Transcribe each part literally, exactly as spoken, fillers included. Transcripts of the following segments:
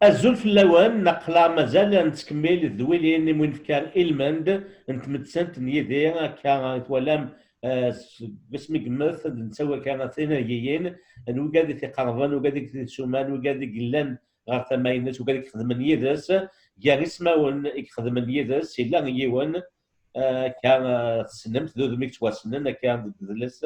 Azul fell-awen, aql-aɣ mazal nettkemmil d wilin i mu nefka i lmend n tmettant n Yidir, akka i twalam, eh, seg wasmi yemmet, d netta wakka tinergiyin n wigad i t-iqerben, wigad i t-isuman, wigad i yellan ɣer tama-ines, wigad i ixedmen yid-s. Gar ismawen i ixedmen yid-s, yella yiwen, eh, akka, eh, tessnem-t, d udem i yettwassnen akka deg udles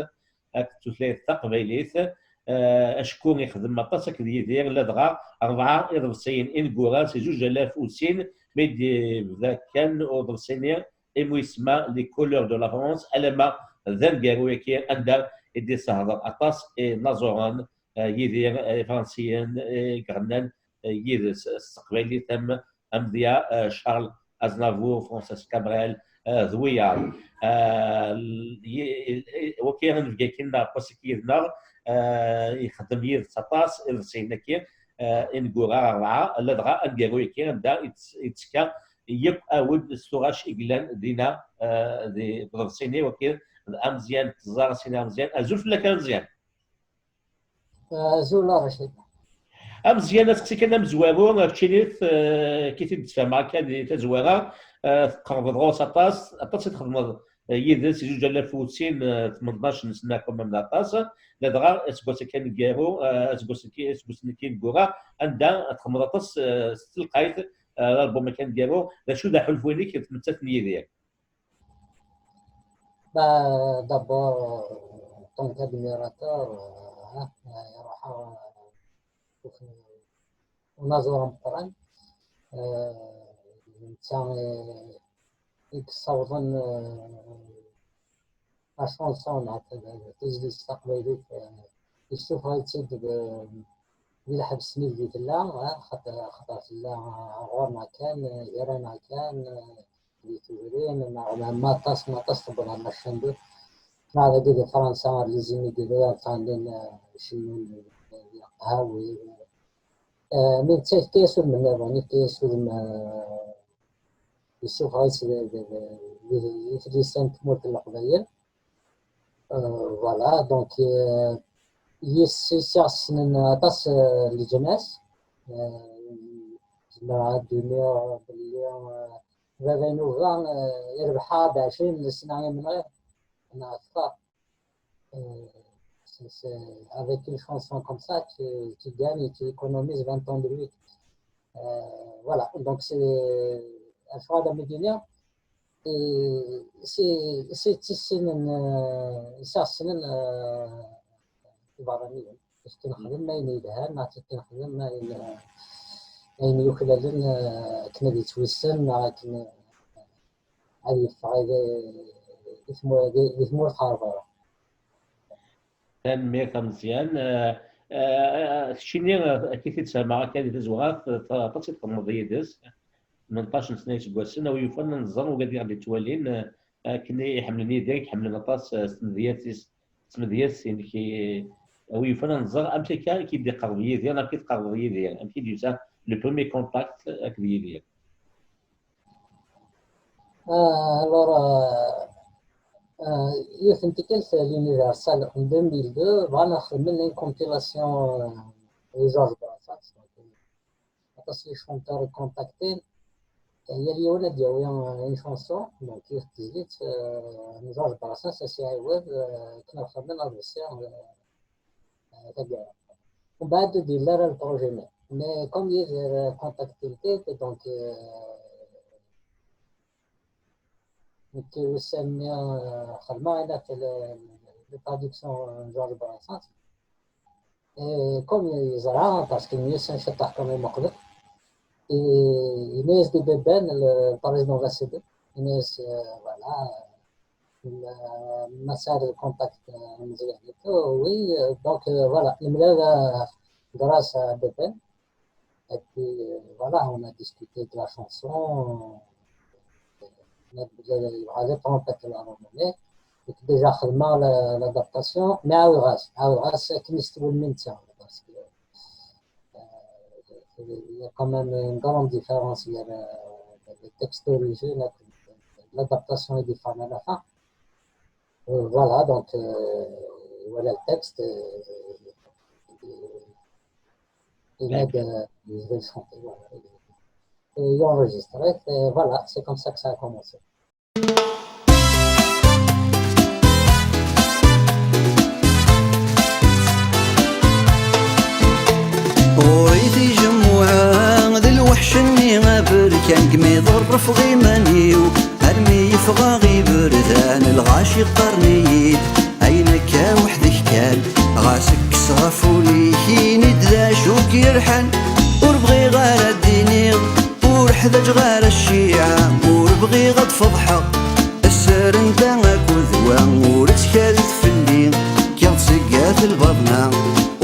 akked tutlayt taqbaylit. Eh, acku ixdem aṭas akked Yidir, ladɣa rebɛa iḍebsiyen ineggura si zuǧ alaf u sin, mi d-yebda kan uḍebsi-nni, imi yesma Les Couleurs de la France, alamma d aneggaru-agi anda i d-yessehder aṭas inaẓuren, eh, Yidir, eh, ifransiyen, eh, i iɣennan, eh, yid-s s teqbaylit am amedya, eh, Charles Aznavour, Francis Cabrel, eh, d wiyaḍ. Eh, l-, y-, y-, waki ad nefk akin ɣef wass-agi yid-neɣ, eh, ixeddem yid-s aṭas iḍebsiyen-agi, eh, ineggura rebɛa, ladɣa aneggaru-agi anda i tt-, i ttekka yakk awd s tuɣac i yellan dina, eh, di, deg uḍebsi-nni, waki d Ameẓyan, teẓẓar sin Ameẓyan. Azul fell-ak a Ameẓyan. Azul a Racid. Ameẓyan, aseqsi kan amezwaru, keččini, eh, kif i d-ttfahmeɣ akka di tazwara, eh, tqerrbeḍ ɣur-s aṭas, aṭas i txedmeḍ, eh, yid-s, i zuǧ alaf u sin, eh, tmenṭac n sna quand même d aṭas, ladɣa aseggas-agi aneggaru, eh, aseggas-agi, aseggas-agi ineggura, anda txedmeḍ aṭas, eh, s telqayt, eh, l'album-agi aneggaru, d acu d aḥulfu-inek i tmettant n Yidir? Bah, d'abord, euh, en tant qu'admirateur, euh, hein, euh, iruḥ, euh, unaẓur ameqqran, euh, netta, euh, i yessawḍen, euh, la chanson neɣ tizlit taqbaylit, euh, yessufeɣ-itt-id d, di lḥebs-nni deg tella, euh, xaṭer, xaṭer tella, euh, ɣur-neɣ kan, euh, gar-aneɣ kan, euh, di tudrin, neɣ ma, ma aṭas, ma aṭas tewweḍ ɣer la chaîne deux. Neɣ dagi di Fransa, ɣer les immigrés, ɣer ṭṭalin, eh, cennun, eh, di leqhawi. Eh, mi netta yefka-yas udem nniḍen, yefka-yas udem, eh, yessufeɣ-itt di, di, di, di, di tlisa n tmurt n Leqbayel. Euh, voilà, donc, euh, yis-, yis-, i ɣ-ssnen aṭas, euh, leǧnas, euh, zemreɣ ad d-iniɣ belli, euh, baba-inu, euh, irbeḥ-aɣ-d ɛecrin n lesna imenɣi, neɣ akteṛ. Euh, c'est, c'est avec une chanson comme ça, tu, tu gagnes, tu économises vingt ans de vie. Euh, voilà, donc c'est, acu ara m-id-iniɣ, i, si, si tt-issinen, eh, si ɣ-ssnen, eh, iberraniyen. Akken nexdem ayen yelhan, neɣ akken nexdem ayen, ayen yuklalen, eh, akken ad yettwissen, neɣ akken, eh, ad yeffeɣ i, i tmu-, di, di tmurt ɣer berra. Tanemmirt a Meẓyan. Eh, eh, eh, keččini, eh, akka i t-id-sehmeɣ akka di tazwara, t-, t-, aṭas i txedmeḍ yid-s. Tmenṭac n sna iseggasen, a wi yufan ad nẓer ugad i ɣ-d-yettwalin, eh, akken i ḥemmlen Yidir, i k-ḥemmlen aṭas, eh, s tmedyazt-is, s tmedyazt-inek, eh, a wi yufan ad nẓer amek akka i k-id-iqerreb Yidir, amek i tqerrbeḍ Yidir, amek i d-yusa le premier contact akked Yidir. Ah, alors, euh, euh, yiwet n tikkelt, l'Universal en deux mille deux, bɣan ad xedmen une compilation, euh, de Georges Brassens. Donc, aṭas n les chanteurs i contactin. Yal yiwen ad d-yawi, euh, une chanson, donc yiwet n tezlit, euh, n Georges Brassens, ad s-iɛiwed, euh, akken ad xedmen aḍebsi, euh, euh, taggara. Mbeɛd ur d-yelli ara le projet-nni. Mais comme Yidir, euh, contactin-t-id, donc, euh, nekk ussan-nni, euh, xedmeɣ ayen ɣef le, le traduction n Georges Brassens. Et comme yeẓra, parce que yenna-yas ciṭṭaḥ quand même uqbel, et yenna-yas-d i Beben, le président de la C D, yenna-yas, euh, voilà, ma, ma tesɛiḍ le contact, euh, Meẓyan et tout, oui, euh, donc, euh, voilà, nemlal, euh, grâce à Beben. Et puis, euh, voilà, on a discuté de la chanson. On a, il y a les trompettes, la harmonie. Donc, déjà, خدمة la, l'adaptation, mais عاودغاس، عاودغاس كنيست والمنتسى، parce que, euh, il y a quand même une grande différence, il y a le, le texte d'origine, l'adaptation est différente à la fin. Euh, voilà, donc, euh, voilà le texte, euh, Il m'a dit, euh, je vais le chanter. Voilà. Et il a enregistré. Et voilà, c'est comme ça que ça a commencé. Ɣur-i tijemmuɛa d lweḥc-nni aberkan, kmi ḍerref ɣiman-iw armi yeffɣeɣ iberdan. Lɣaci qqaren-iyi-d ayen akka weḥd-k kan, ɣas kkes ɣef wul-ik, ini-d d acu k-yerḥan. Ur bɣiɣ ara d-iniɣ ur ḥdaǧeɣ ara cciɛa, ur bɣiɣ ad feḍḥeɣ. Sser anda akked wa, ur ttkalet fell-i. Kkiɣ-d seg at lbaḍna,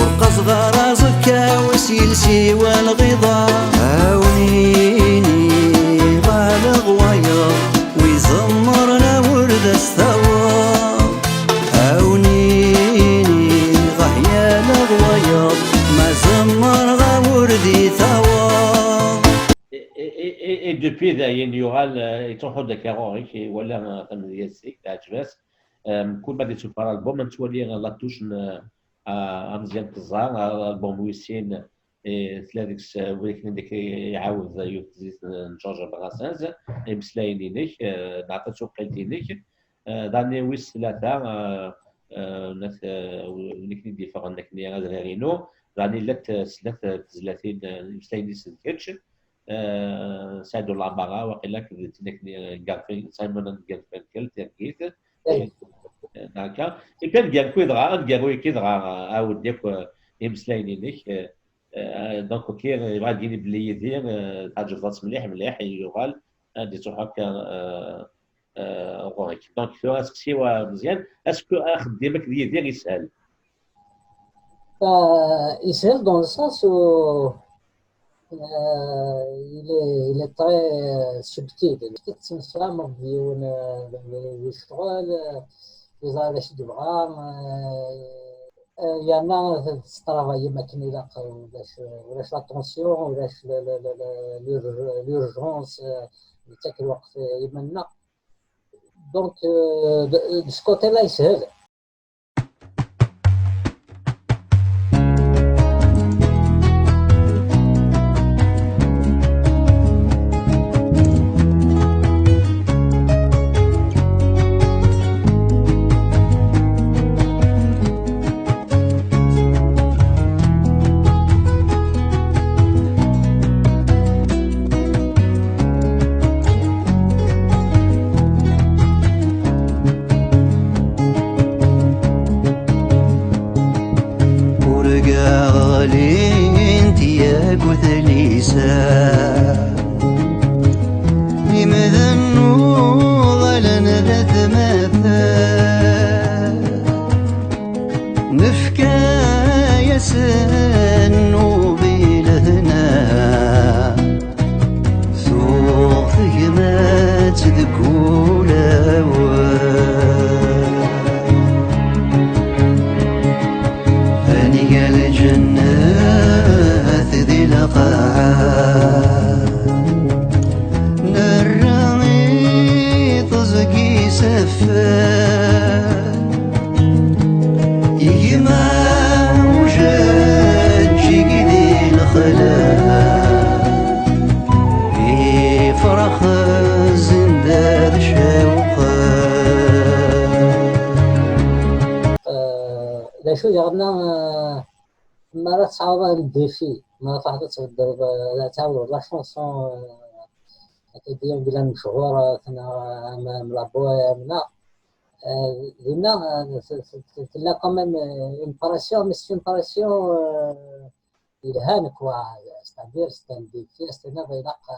ur qqaẓeɣ ara aẓekka-w s yiles-iw alɣiḍa. A wen-iniɣ aleɣ wayeḍ, wi zemmren awer d as-taweḍ. A wen-iniɣ ah yaleɣ wayeḍ, ma zemmreɣ awer d-itaweḍ. Et, et, et, et depuis, dayen yuɣal, euh, yettruḥu-d akka ɣur-k, iwala, euh, tamedyazt-ik, teɛǧeb-as. Euh, mkul ma d-yettufar album, ad nettwali, euh, la touche n, euh, Ameẓyan Teẓẓa, euh, album wis sin, eh, tella deg-s, euh, win akken i d-iɛawed, euh, yiwet tezlit n Georges Brassens, imeslayen-inek, euh, neɣ tasuqqilt-inek. Euh, daɣen wis tlata, euh, euh, nat, euh, win akken i d-yeffɣen akken azrar-inu, daɣen llant, euh, snat, euh, tezlatin, euh, imeslayen-is d kečč. Euh, Saɛid Lamara, waqila akked tin akken, euh, Garfunkel, Simon and Garfunkel, targit. Euh, Akka. Et puis aneggaru-agi dɣa, aneggaru-agi dɣa, euh, ɛawed-d akk, euh, imeslayen-inek. Euh, euh, donc, ok, euh, yebɣa ad d-yini belli Yidir, euh, tɛeǧbeḍ-as mliḥ, mliḥ, yuɣal, ad d-ittruḥ akka, euh, euh, ɣur-k. Donc, tura aseqsi-w a Meẓyan, est-ce que axeddim akked Yidir yeshel? Euh, yeshel dans le sens où, euh, il est, il est très, euh, subtil. Tettemsefhameḍ d yiwen, euh, d ccɣel, euh, yeẓra d acu i yebɣa, euh, euh, yerna tettṛabayem akken ilaq, ulac, ulac la tension, ulac le, le, le, le, l'ur-, l'urgence, euh, yettak lweqt, euh, i yiman-nneɣ. Donc, euh, de, de ce côté-là, yeshel. Ur ɣlint yakk tlisa, imdanen uḍalen d atmaten. Nefka-yasen nnub i lehna, tuɣ tegmat deg ulawen. Aniga lǧennet di lqaɛa, nerra i teẓgi s affer. Gma ujaǧǧig di lexla, ifrax zzin-d ad cewqen. Euh, d acu yerna, euh, mi ara tesɛuḍ un défi, mi ara tṛuḥeḍ ad tbeddleḍ, euh, ad tɛawdeḍ la chanson, euh, akkagi i yellan mechuṛet, neɣ, euh, am, am la bohème, neɣ, euh, dinna, euh, t-, t-, t-, tella quand même, euh, une pression, mais c'est une pression, euh, yelhan, quoi. C'est-à-dire, c'est un défi, c'est-à-dire, ilaq, euh,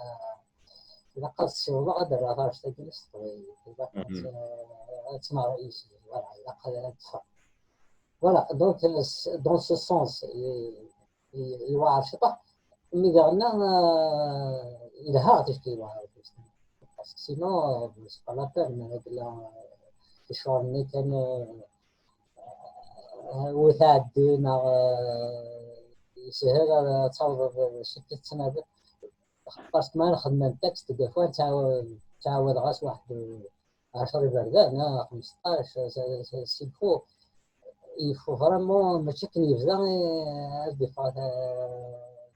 ilaq ad ssiwḍeɣ ad rreɣ taɣect-agi s teqbaylit. Ilaq ad, euh, ad tt-, voilà, ilaq ad, ad teffeɣ. Voilà, donc, euh, dans ce sens, i, i, yewɛer ciṭuḥ, mi diɣenna, euh, yelha ticki yewɛer. Parce que sinon, euh, c'est pas la peine, euh, de la, euh, lecɣal-nni kan, euh, euh, wi tɛeddi neɣ, euh, yeshel ad tawḍeḍ, euh, ccekk i tettnadiḍ. Parce que ma nxeddem un texte, des fois, nettɛawad, nettɛawad ɣas waḥed, euh, ɛecra iberdan, ah, xmesṭac, c'est, c'est, c'est faux. Il faut vraiment, mačči akken yebda, eh, ad d-iffeɣ, eh,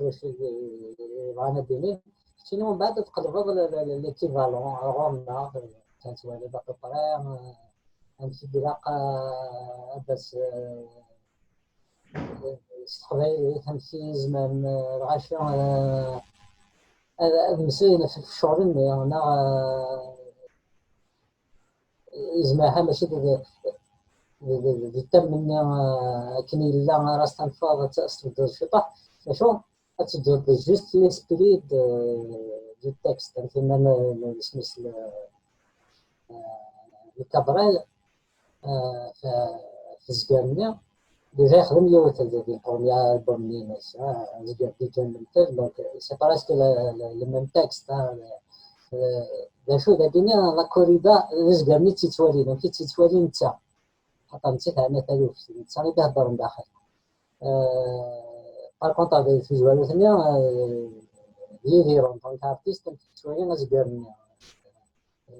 d acu i bɣan ad d-inin. Sinon, mbeɛd ad tqelbeḍ le, le, le, l'équivalent ɣur-neɣ, ad twaliḍ à peu près, euh, amek i ilaq, eh, ad as, eh, s teqbaylit, amek i izemren, eh, lɣaci, eh, ad, ad mmeslayen ɣef ccɣel-nni, neɣ, eh, izmer ḥa mačči d, d, d, d, d tam-nni, eh, akken yella ara s-tanfeḍ, ad tt-, ad s-tbeddeḍ ciṭuḥ, acu ad tedduḍ juste l'esprit de, du texte, am tinna n, n, n, isem-is, eh, eh, le Cabrel, eh, f-, f tezger-nni. Déjà yexdem yiwet di, di premier album-nni-ines, eh, azger D J Mental, donc c'est presque le, le, le même texte, hein, le, le, d acu dagi-nni, la corrida, d azger-nni i tt-yettwalin, donc i tt-yettwali netta. Xaṭer netta teɛna taluft, netta i d-iheddren daxel. Euh, par contre, di tmezwarut-nni, euh, d Yidir en tant qu'artiste, amek yettwali azger-nni.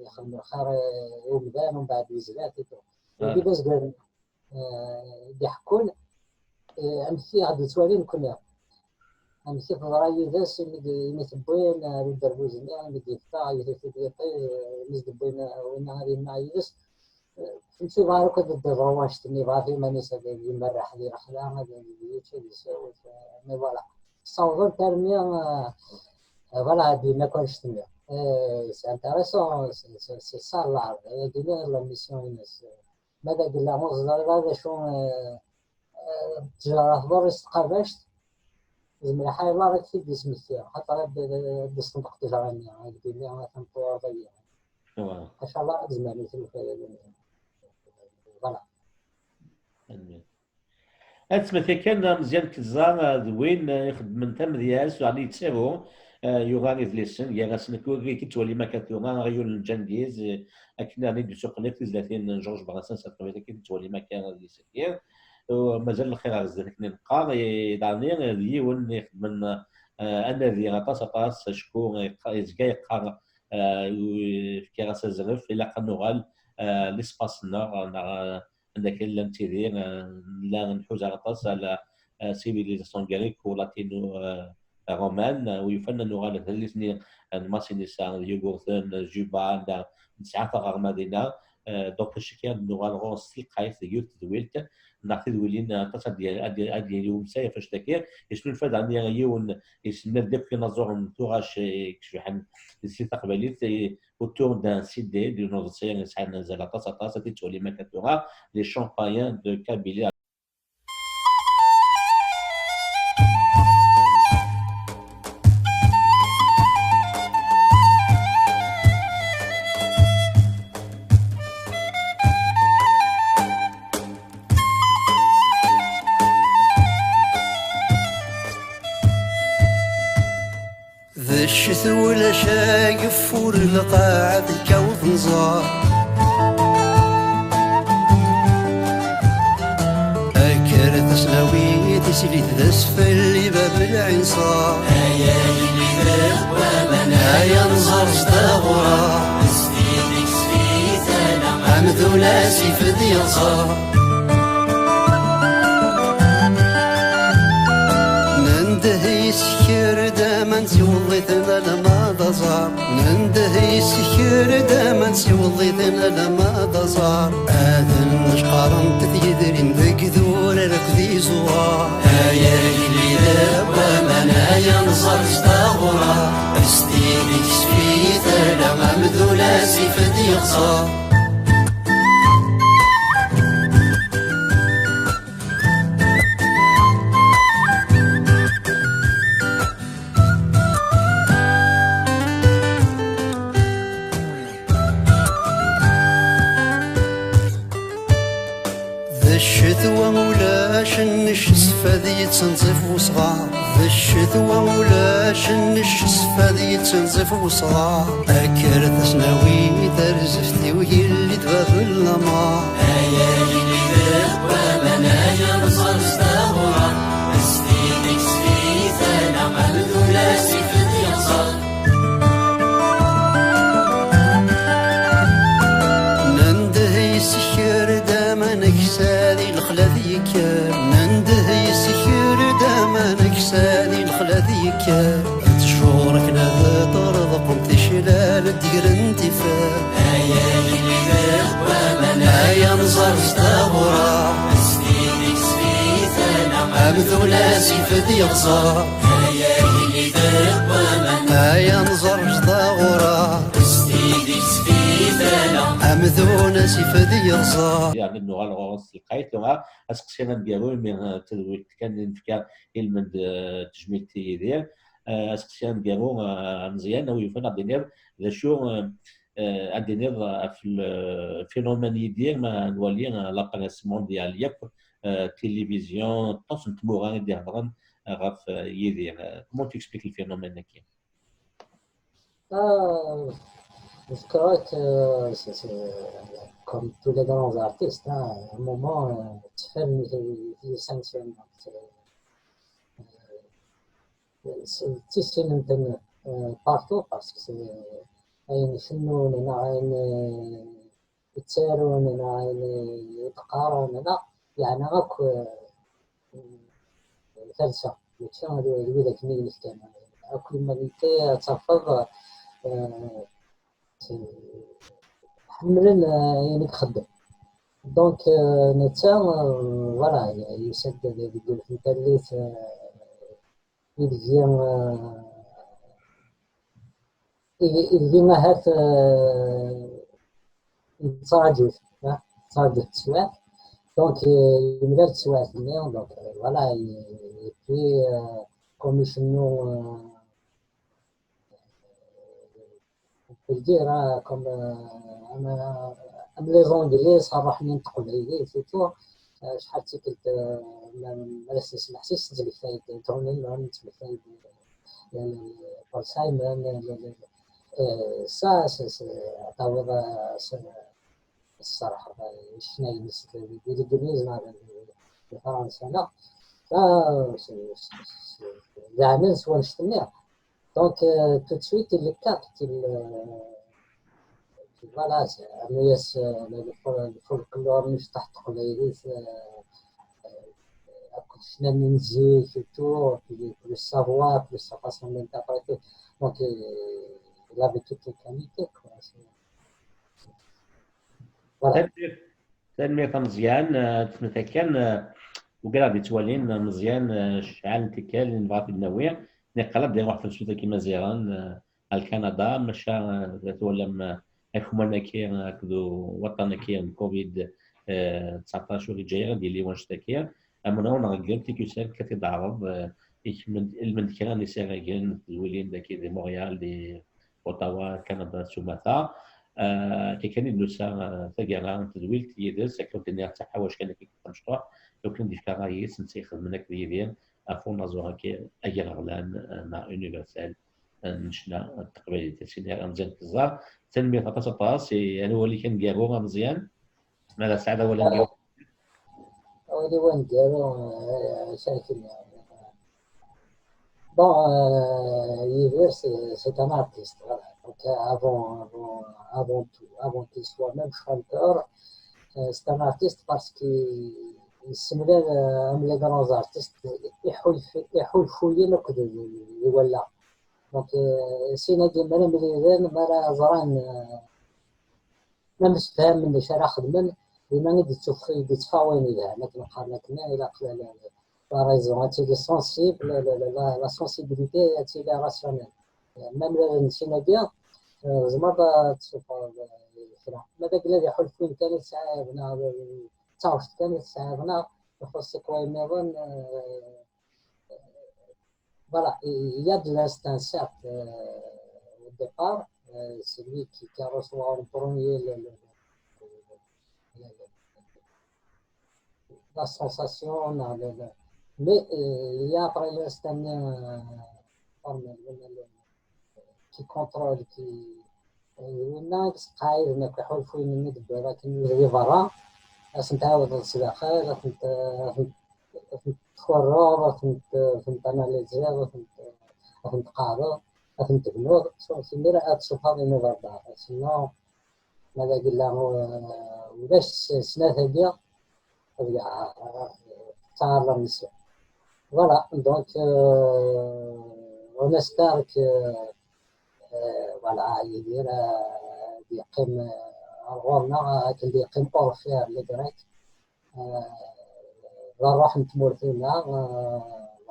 Yexdem lxir i umdan, umbeɛd yezla, et tout. Wagi d azger, euh, i d-iḥekkun, euh, amek i ɣ-d-yettwali nekkni. Amek i teḍra yid-s imi d-, imi t-wwin ar uderbuz-nni, imi d-yeffeɣ, yif-it-id yiṭij, imi s-d-wwin, winna ad yemneɛ yid-s. Fhemti, bɣa akk ad d-iḍru wanect-nni, bɣa f iman-is ad imerreḥ di lexla, ad yečč, ad yesɛu, mais voilà. Ssawḍent armi, euh, voilà, ad d-yenna akk annect-nni. Eh, c'est intéressant, c'est, c'est, c'est ça l'art. Ayagi d la mission-ines. Ma d agella ur teẓriḍ ara d acu, eh, eh, ttejra tḍurri s tqabact, zemreɣ ḥayeḍ ara k-t-id-ismekti, xaṭer ad d-, ad d-istenṭeq ttejra-nni, ad d-yini atan tewweḍ-iyi. Voilà. Ncallah ad zemren i tlufa. Voilà. Ad ttmetya kan Meẓyan Keẓẓa, eh, d win, eh, ixeddmen tamedyazt, yeɛni yettaru, eh, yuɣa idlisen, gar-asen nekk wagi i k-ttwalim akka tura, aɣyul n Ǧangiz, eh, akken i d-yessuqel tizlatin n Georges Brassens s teqbaylit, akken i d-ttwalim akka adlis-agi. U mazal lxir ar zdat akken i neqqar, eh, daɣen, eh, d yiwen ixeddmen, eh, anadi aṭas, aṭas, acku, eh, yeqqa-, yezga yeqqar, eh, u-, fkiɣ-as azref, ilaq ad nuɣal, eh, l'espace-nneɣ, neɣ, eh, anda kan la nettidi, eh, nella nḥuza aṭas ala, eh, civilisation gréco-latino, eh, romaine, eh, u yufan ad nuɣal d allen-nni, eh, n Masinissa, d Yugurten, eh, Juba, anda nesɛa taɣerma dinna, eh, donc ccekk ad nuɣal ɣur-s s telqayt deg yiwet tedwilt, neɣ tidwilin, eh, aṭas ad d-, ad d-, ad d-yili umsayef anect-agi, yesnulfa daɣen yiwen isemma-d akk inaẓuren n tuɣac, eh, icebḥen si taqbaylit, eh, autour d'un C D, d'une odisseuse yesɛan azal aṭas, aṭas, ad t-id-twalim akka tura, Les Champayens de Kabylie. D ccetwa ulac ageffur, lqaɛa tekkaw tenẓar. Akker tasnawit islit d asfel i bab lɛinṣer. Ay ayen i deg waman, ay anẓar s taɣura. Amdun asif d yeẓra. Nendeh yes-k ar d aman siweḍ-iten alamma d aẓar. Nendeh yes-k ar d aman siweḍ-iten alamma d aẓar. Ad nnecqarent tyedrin deg durar akked izuɣar. Ay agellid n waman, ay anẓar s taɣura. S tidi tesfi tala, amdun asif d yeɣẓer. D ccetwa ulac nnec, sfad yettenẓif usɣar. D ccetwa ulac nnec, sfad yettenẓif usɣar. Akker tasnawit ar zefti-w, yelli-d bab n lameṛ. Ay ayen i deg waman, ay anẓar s taɣura. S tidi tesfi tala, amdun asif d yeɣẓer. Nendeh yes-k ar d aman aksa di lexla d yekker. Nendeh yes-k ar d aman aksa di lexla d yekker. Tcur akken ad ṭṭerḍqent ticlal d-gren tifar. Ay ayen i deg waman, ay Ad yeɣẓer. Ay ayen i d-iqwamen. Ay anẓar jdeɣ ɣur-a. S tidis fi tala. Amdun asif ad yeɣẓer. Yerna ad nuɣal ɣur-s s lqayt, tura aseqsi aneggaru, imi, eh, d tadwilt kan i nefka i lmend, eh, tejmilt i Yidir. Eh, aseqsi aneggaru, eh, ameẓyan, a wi yufan ad d-tiniḍ d acu, eh, eh, ad d-tiniḍ ɣef le phénomène Yidir, ma nwali, eh, la presse mondiale yakk, eh, tilivizyu, aṭas n tmura i d-ihedren, eh, ɣef, eh, Yidir. Eh, comment tu expliques le phénomène-agi? Ah, je crois que c'est, c'est, comme tous les grands artistes, hein, à un moment, euh, tu fais une, une, une sanction, donc, euh, c'est, c'est, c'est une, euh, partout parce que c'est, ayen cennun, neɣ ayen, euh, yettarun, neɣ ayen yeqqaren, neɣ yeɛna akk, eh, talsa, mačči d, d widak nni i d-nefkan. Akk l'humanité ad tafeḍ, eh, ḥemmlen, eh, ayen i ixeddem. Donc, eh, netta, eh, voilà, yusa-d deg yiwet n tallit, eh, ideg, eh, ideg, ideg ahat, eh, yettṛaǧu-t, eh, tettṛaǧu-t teswiɛt. Donc, eh, yemlal teswiɛt-nni, donc, eh, voilà, et, et puis, eh, comme icennu, eh, on peut le dire, hein, comme, euh, am, am les Anglais, ṣṣaraḥ-nni n teqbaylit et tout, euh, acḥal d tikkelt, euh, ma, ma la s-nesmeḥsis, nettmektay-d John Lennon, nettmektay-d, euh, Paul Simon, euh, le, le, euh, ça, c'est, c'est, ad tawiḍ, euh, s-, ṣṣaraḥ, euh, ccna-ines di, di Legliz, neɣ di, di, di Fransa, neɣ, ça, c'est, c'est, c'est, yeɛnan s wannect-nni. Donc, euh, tout de suite, il le capte, il, euh, voilà, c'est, rnu-yas, euh, le, le fol-, le folklore, mecṭaḥ teqbaylit, euh, euh, akked ccna-nni n zik et tout, puis, puis le savoir, puis sa façon d'interpréter. Donc, euh, il avait toutes les qualités, quoi. C'est, voilà. Tanemmirt, tanemmirt a Meẓyan. Eh, tifent kan, eh, ugadeɣ d-ittwalin, eh, Meẓyan, eh, cɛal n tikkal, nebɣa ad t-id-nawi. Niqal ad d-iruḥ tamsut-agi Imaziɣen, eh, ar Lkanada, maca, eh, twalam, eh, akman-agi, eh, akked u-, waṭṭan-agi n covid, eh, tseɛṭac ur yeǧǧa ara ad d-yili wanect-agi. Amenɣaw neɣ Guillaume Tikusal, akka t-id-ɛreḍ, eh, ikemmel, ilmend kra n yisaragen, tedwilin dagi di Montréal, di Ottawa, Kanada s umata. Eh, akka kan i d-nusa, eh, taggara n tedwilt yid-s, akken ur d-nniɣ d taḥawact kan akka tamecṭuḥt, akken d-yefka ṛṛay-is, netta ixedmen akked Yidir ɣef unaẓur-agi agraɣlan, eh, neɣ universel, eh, n ccna n teqbaylit. Ad s-iniɣ a Meẓyan Keẓẓar, tanemmirt aṭas aṭas, i, ad nwali kan aneggaru a Meẓyan, ma la tesɛiḍ awal aneggaru. Awal-iw aneggaru, eh, acu ara k-iniɣ. Bon, euh, Yidir, c'est, c'est un artiste, voilà. Donc, euh, avant, avant, avant tout, avant qu'il soit même chanteur, euh, c'est un artiste parce qu'il, il se mêle, euh, à les grands artistes, iḥulf-, iḥulfuyen akked d, d, d wala. Donc, euh, sin-agi, mi ara mlilen, mi ara ẓran, euh, ma msefhamen d acu ara xedmen, dima i d-ittuf-, i d-itteffeɣ wayen yelhan, akken qqaren akken, ilaq la, la, la, la raison ad tili sensible, la, la, la, la, la sensibilité ad tili rationnelle. Même la, la, sin-agi, euh, tzemreḍ ad tessufɣeḍ, euh, kra. Ma d agla d iḥulfuyen kan i tesɛiḍ, neɣ d, d taɣect kan i tesɛiḍ, neɣ ixuṣ-ik wayen nniḍen, euh, voilà, il y a de l'instinct, certes, euh, au départ, euh, c'est lui qui, qui a reçu en premier le, le, le, le, la sensation, non, le, le, mais, euh, il y a après l'instinct, euh, formel, le, le, le, qui contrôle, qui, winna i yesqaɛiden akk iḥulfuyen-nni d-wwiḍ akken di berra, ad tent-tɛawdeḍ s daxel, ad tent-, ad tent-tkurreḍ, ad tent-, ad tent-tanaliziḍ, ad tent-, ad tent-tqeɛdeḍ, ad tent-tebnuḍ, s imir ad tessufɣeḍ une œuvre d'art. Sinon, ma d agella, euh, ulac s-, snat-agi, ad yettaɛer la mission. Voilà, donc, euh, on espère que, euh, voilà, Yidir, euh, ad yeqqim, euh, ar ɣur-neɣ, akken d-yeqqim Orphée ar les Grecs, euh, d ṛṛuḥ n tmurt-nneɣ, euh,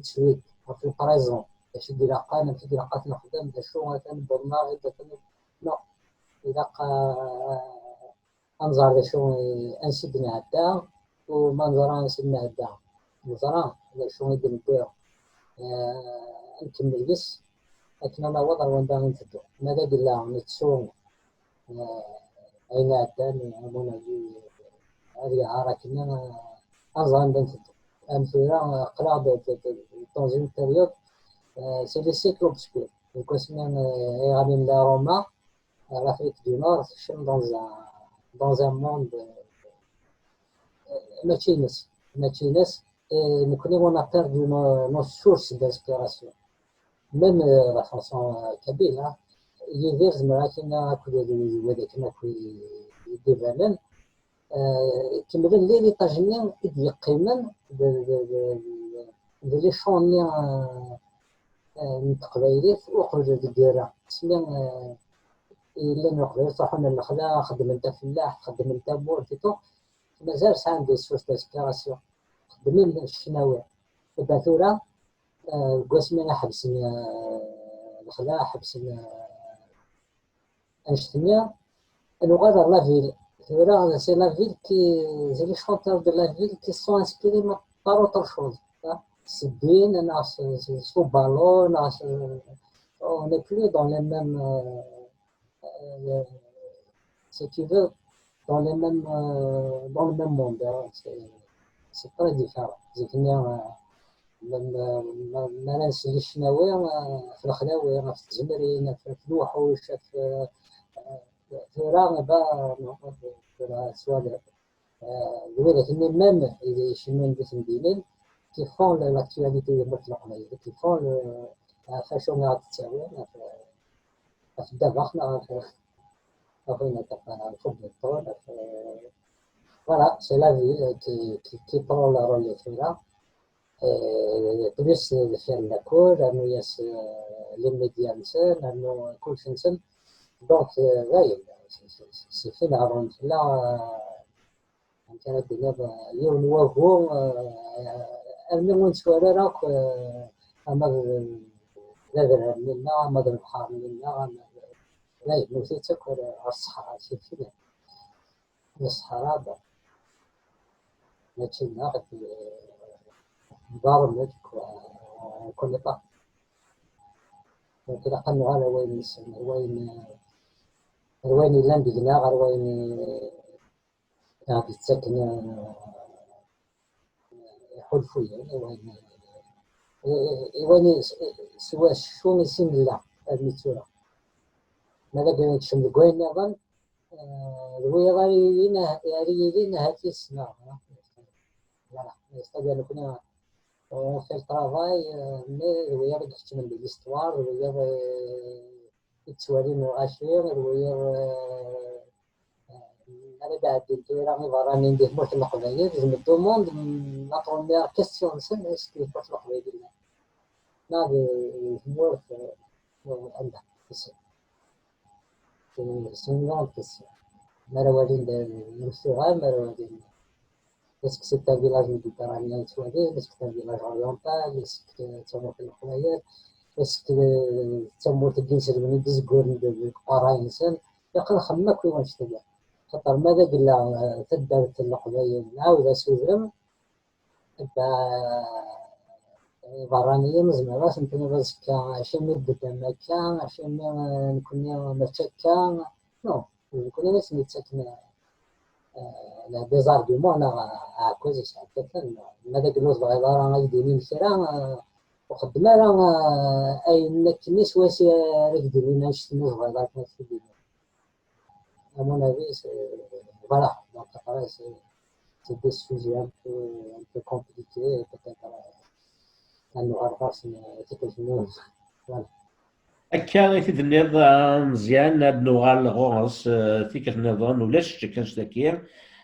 suite, ɣef le présent, d acu i d-ilaqen, amek i d-ilaq ad t-nexdem, d acu atan wwḍen-aɣ-d, atan, non, ilaq, euh, ad nẓer d acu, ansi d-nɛedda, u ma neẓra ansi d-nɛedda, neẓra d acu i d-newwi, eh, ad nkemmel deg-s akken ad naweḍ ar wanda i nteddu. Ma d agella nettu, eh, ayen iɛeddan, à mon avis, ad yeɛreq akken, eh, ad nẓer anda nteddu. Am tura, aql-aɣ d, d, d, dans une période, eh, c'est les cycles obscurs. Deg wasmi, eh, i ɣalin la Roma, l'Afrique du Nord tekcem dans un, dans un monde, euh, mačči ines, mačči ines, et nekkni on a perdu nos, nos sources d'inspiration. Même, euh, la chanson, euh, kabyle, hein, Yidir zemreɣ akken akked wadakken akk i d-ibanen, euh, kemmlen l'héritage-nni i d-yeqqimen d, d, d, d, d les chants-nni, euh, euh, n teqbaylit uqbel deg yira. Asmi, euh, yellan uqbel, ttruḥun ɣer lexla, xeddmen tafellaḥt, xeddmen tamurt et tout. Mazal sɛan des sources d'inspiration. Xeddmen ccnawi. Eba tura, euh, deg wasmi i ḥebsen, euh, lexla, ḥebsen, euh, annect-nni, ad nuɣal ɣer la ville. Tura, c'est la ville qui, c'est les chanteurs de la ville qui sont inspirés par autre chose, hein. S ddin, neɣ s, s, s ubalun, neɣ s, on n'est plus dans les mêmes, euh, euh, si tu veux, dans les mêmes, euh, dans le même monde, hein. C'est, c'est très différent. Zik-nni, euh, ma, ma, ma, ma ara nsel i ccnawi, euh, ɣef lexlawi, ɣef tzemrin, ɣef, ɣef lewḥuc, ɣef, euh, euh, tura, ba, tura, swal, euh, d widak-nni même, i icennun di temdinin, qui font la, l'actualité de Leqbayel, qui font le, ɣef acu i ɣ-d-ttawin, ɣef, ɣef ddabex, neɣ ɣef, ɣef wayen akka, ɣef ubeṭṭun, ɣef, euh, voilà, c'est la ville qui, qui, qui prend le relais tura. Euh, plus, euh, deffir lakul, rnu-yas, euh, les médias-nsen, rnu kullec-nsen. Donc, euh, dayen, c'est, c'est, c'est fini, ɣer umekla, euh, amek ara d-tiniḍ, euh, yiwen n wagu, euh, armi ur nettwali ara akk, euh, ama d, d adrar-nni-nneɣ, ama d lebḥer-nni-nneɣ, ama d, dayen, newwet-itt akk ɣer ṣṣeḥra, c'est fini. Ṣṣeḥra, bon, mačči nneɣ, d, d aṛemmed, quoi, on connaît pas. Donc, ilaq ad nuɣal ar wayen nessen, ar wayen, ar wayen yellan deg-neɣ, ar wayen, eh, i ɣ-d-yettaken, eh, iḥulfuyen, i wayen, i, i, i wayen s, s wacu i s nella armi d tura. Ma d akken nekcem deg wayen nniḍen, eh, d wiyaḍ ara yilin ah-, ara yilin ahat yis-neɣ, ah. Voilà. C'est-à-dire, nekkni, on fait le travail, euh, mais d wiyaḍ i ikeččmen di l'histoire, d wiyaḍ, euh, i yettwalin lɣaci, d wiyaḍ, euh, euh, ara d-ɛeddin tura iberraniyen di tmurt n Leqbayel, je me demande, mm, la première question-nsen, est-ce que di tmurt n Leqbayel llan? Neɣ di, di tmurt, euh, anda? C'est, c'est une grande question. Mi ara walin d imsuɣam, mi ara walin, est-ce que c'est un village méditerranéen yettwali, est-ce que c'est un village oriental, est-ce que d tamurt n leqbayel, est-ce que d tamurt n yinselmen i d-izegguren deg uqerray-nsen. Ilaq ad nxemmem akk i wannect-agi. Xaṭer ma d agella, eh, taddart n leqbayel, nɛawed asudem, iberraniyen ur zmireɣ ad sen-tiniḍ azekka acimi d-teddam akka, acimi, eh, nekkni mačči akka. Non, nekkni i sen-yettaken, eh, des arguments neɣ aɛekkaz yesɛedda kan. Ma d agella ur tebɣiḍ ara ad k-d-inin kra, eh, ur xeddem ara, eh, ayen akken swayes ara k-d-inin annect-nni ur tebɣiḍ ara ad k-t-id-inin. À mon avis, c'est, voilà. Donc après, c'est, c'est des sujets un peu, un peu compliqués, et peut-être, euh, à nous revoir, c'est, c'est quelque chose. Voilà. Akka i t-id-tenniḍ, a Meẓyan, ad nuɣal ɣur-s, eh, tikkelt nniḍen, ulac ccek annect-agi.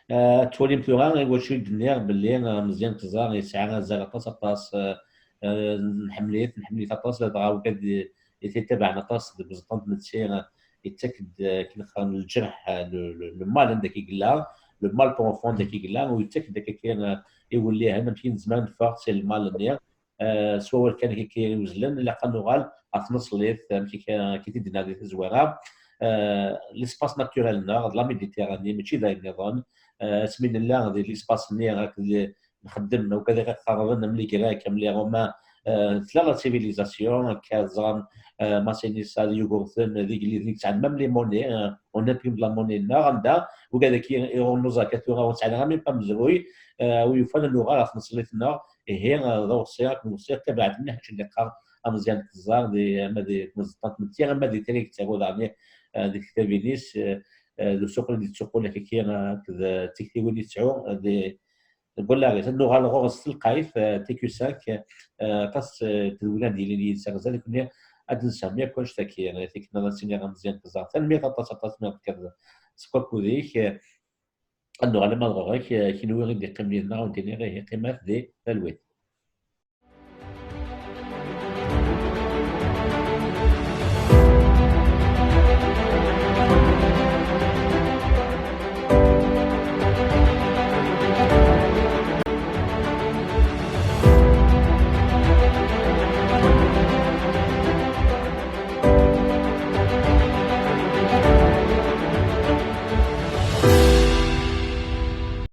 Eh, ad twalim tura i wacu i d-nniɣ belli, eh, Meẓyan Keẓar yesɛa azal aṭas, aṭas, eh, eh, nḥemmel-it, nḥemmel-it aṭas, ladɣa ugad i t-itabaɛen aṭas deg uẓeṭṭa n tmetti, eh, yettak-d, eh, akken qqaren, lǧerḥ, eh, le, le, le mal anda i yella, le mal profond anda i yella, u yettak-d akka, eh, iwellihen amek i nezmer ad neffeɣ si lmal-nni. Eh, s wawal kan akka iwezlen, ilaq ad nuɣal ɣer tneṣlit, amek akka, akka i t-id-nadi tazwara. Eh, l'espace naturel-nneɣ, d la Méditerranée, mačči d ayen nniḍen. Eh, asmi nella di l'espace-nni, akked nxeddem, akk ad iqerben am les Grecs, am les Romains, eh, tella la civilisation, akka ẓran, eh, Masinissa d Yugurten, d Igelliden i yesɛan même les monnaies, eh, on imprime de la monnaie-nneɣ, anda, ugad-agi iɣunnuẓ akka tura ur nesɛi ara même pas amezruy, eh, u yufan ad nuɣal ɣer tneṣlit-nneɣ. Ihi, eh, d awṣi, ad ken-weṣṣiɣ, tabaɛt mliḥ acu i d-iqqar Ameẓyan Keẓar, di, ama di tmeẓeṭṭa n tmetti, ama di tira i yettaru daɣen, eh, di tektabin-is, eh, eh, d usuqel i d-yettuqul akka, eh, akked, eh, d tiktiwin i yettɛu, eh, di, deg wallaɣ-is. Ad nuɣal ɣur-s s telqayt, eh, T Q cinq, eh, aṭas, eh, n tedwilin ad d-yilin yid-s ar zdat, nekkni ad d-nessehmi akk annect-agi, eh, tikkelt ad s-iniɣ Ameẓyan Keẓar. Tanemmirt aṭas, aṭas mi ɣ-d-tekkiḍ seg wakud-ik, eh, ad nuɣal ama d ɣur-k, eh, kenwi i d-iqqimen yid-neɣ, ad wen-d-iniɣ ihi qqimet di talwit.